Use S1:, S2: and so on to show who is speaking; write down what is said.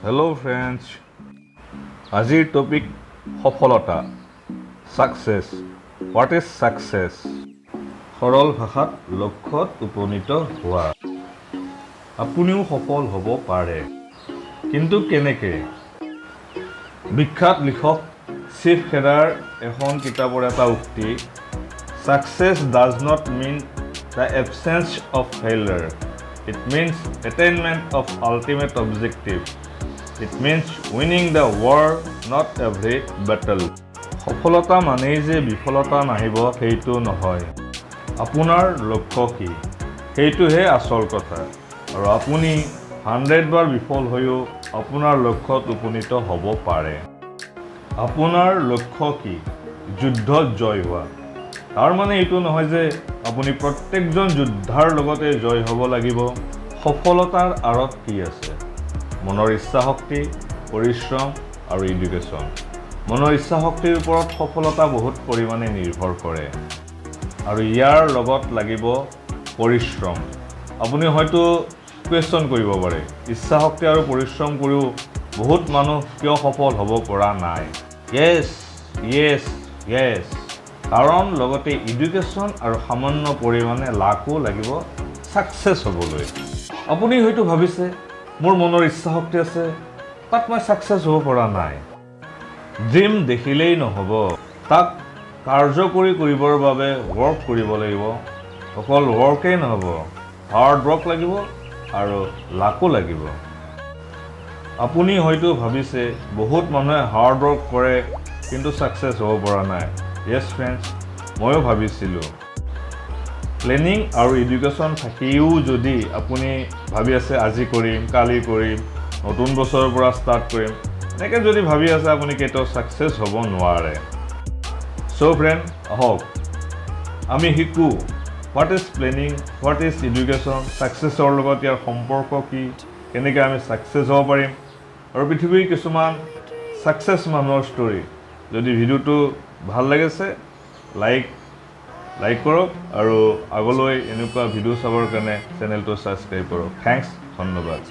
S1: Hello' friends, আজিৰ topic সফলতা, success. What is success? সৰল ভাষাত লক্ষ্যত উপনীত হোৱা। আপুনিও সফল হ'ব পাৰে, কিন্তু কেনেকৈ? বিখ্যাত লিখক শিৱ খেৰাৰ এখন কিতাপৰ এটা উক্তি, "Success does not mean the absence of failure. It means attainment of ultimate objective. It means winning the war, not every battle." সফলতা মানেই যে বিফলতা নাহিব, সেইটো নহয়। আপোনাৰ লক্ষ্য কি, সেইটোহে আচল কথা। আৰু আপুনি 100 বাৰ বিফল হৈও আপোনাৰ লক্ষ্যত উপনীত হ'ব পাৰে। আপোনাৰ লক্ষ্য কি? যুদ্ধত জয় হোৱা। তাৰ মানে এইটো নহয় যে আপুনি প্ৰত্যেকজন যোদ্ধাৰ লগতে জয় হ'ব লাগিব। সফলতাৰ আঁৰত কি আছে? মনৰ ইচ্ছাশক্তি, পৰিশ্ৰম আৰু এডুকেশ্যন। মনৰ ইচ্ছাশক্তিৰ ওপৰত সফলতা বহুত পৰিমাণে নিৰ্ভৰ কৰে আৰু ইয়াৰ লগত লাগিব পৰিশ্ৰম। আপুনি হয়তো কুৱেশ্যন কৰিব পাৰে, ইচ্ছাশক্তি আৰু পৰিশ্ৰম কৰিও বহুত মানুহ কিয় সফল হ'ব পৰা নাই? য়েছ, কাৰণ লগতে এডুকেশ্যন আৰু সামান্য পৰিমাণে লাকো লাগিব ছাকচেছ হ'বলৈ। আপুনি হয়তো ভাবিছে, মোৰ মনৰ ইচ্ছাশক্তি আছে, তাত মই ছাকচেছ হ'ব পৰা নাই। ড্ৰিম দেখিলেই নহ'ব, তাক কাৰ্যকৰী কৰিবৰ বাবে ৱৰ্ক কৰিব লাগিব। অকল ৱৰ্কেই নহ'ব, হাৰ্ড ৱৰ্ক লাগিব আৰু লাকো লাগিব। আপুনি হয়তো ভাবিছে, বহুত মানুহে হাৰ্ড ৱৰ্ক কৰে কিন্তু ছাকচেছ হ'ব পৰা নাই। য়েছ ফ্ৰেণ্ডছ, ময়ো ভাবিছিলোঁ। প্লেনিং আৰু এডুকেশ্যন থাকিও যদি আপুনি ভাবি আছে আজি কৰিম, কালি কৰিম, নতুন বছৰৰ পৰা ষ্টাৰ্ট কৰিম, এনেকৈ যদি ভাবি আছে, আপুনি কেতিয়াও ছাকচেছ হ'ব নোৱাৰে। চ' ফ্ৰেণ্ড, আহক আমি শিকোঁ what is planning, what is education, ছাকচেছৰ লগত ইয়াৰ সম্পৰ্ক কি, কেনেকৈ আমি ছাকচেছ হ'ব পাৰিম আৰু পৃথিৱীৰ কিছুমান ছাকচেছ মানুহৰ ষ্টৰী। যদি ভিডিঅ'টো ভাল লাগিছে, লাইক কৰক আৰু আগলৈ এনেকুৱা ভিডিঅ' চাবৰ কাৰণে চেনেলটো ছাবস্ক্ৰাইব কৰক। Thanks, ধন্যবাদ।